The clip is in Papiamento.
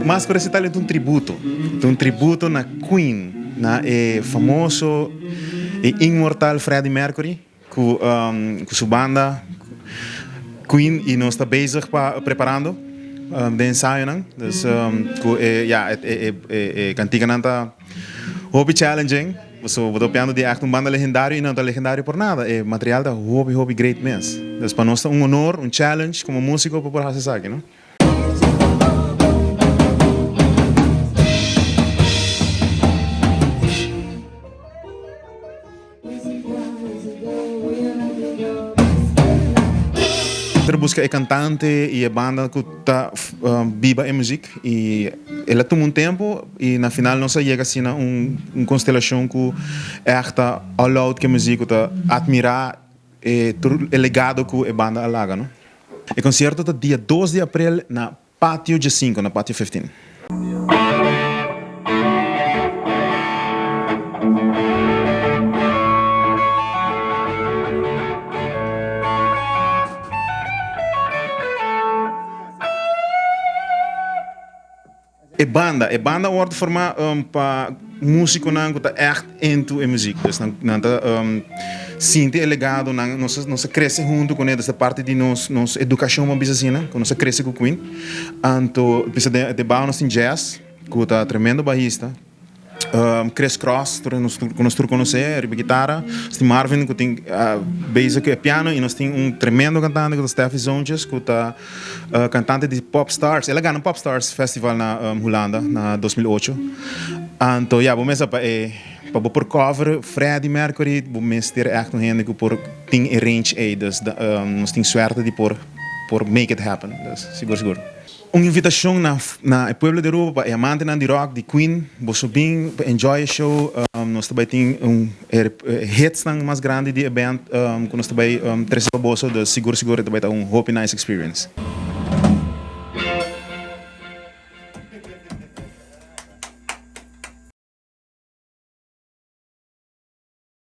Mas ku resital e ta un tributo. Ta un tributo na Queen, na e famoso e inmortal Freddie Mercury ku ku su banda Queen i nos ta bezig pa preparando den ensayonan. Dus ku e ya e e kantikanan ta hopi challenging. Pasobra bo ta opiando di ègt un banda legendario i nan ta legendario por nada. E material ta hopi hopi great mes. Dus pa nos ta un honor, un challenge komo músiko pa por hasi esaki, no? Pero buska e kantante i e banda ku ta biba e muzik i el a tuma un tempu i na final nos a yega asina un konstelashon ku ègt ta all out ku e muzik ku ta atmirá e tur e legado ku e banda a laga no. E konsierto ta dia dos di aprel na Patio Djesinku, na Patio 15. E banda, e banda a wòrdu formá pa músikonan ku ta ègt into e muzik. Dus nan nan ta sinti e legado, nan nos a nos a krese huntu kuné, dus ta parti di nos nos edukashon bo a bisa asina, ku nos a krese ku Queen. Anto bisa den den baho nos tin Jazz ku ta tremendo bahista. Chris Cross tur nos tur ku nos tur konosé riba gitara, nos tin Marvin ku tin bezig ku e piano i nos tin un tremendo kantante ku ta Steffy Zoontjes ku ta kantante di Pop Stars. El a gana Pop Stars festival na Hulanda na 2008. Anto ya bo mester pa e pa bo por cover Freddie Mercury bo mester ègt un hende ku por tin e range ei dus nos tin suerte di por por make it happen dus sigur sigur. Un invitashon na na e pueblo di Aruba pa e amantenan di rock, di Queen, boso bin pa enjoy e show. Nos ta bai tin un e hitsnan mas grandi di e band ku nos ta bai trese pa boso, dus sigur sigur e ta bai ta un hopi nice experience.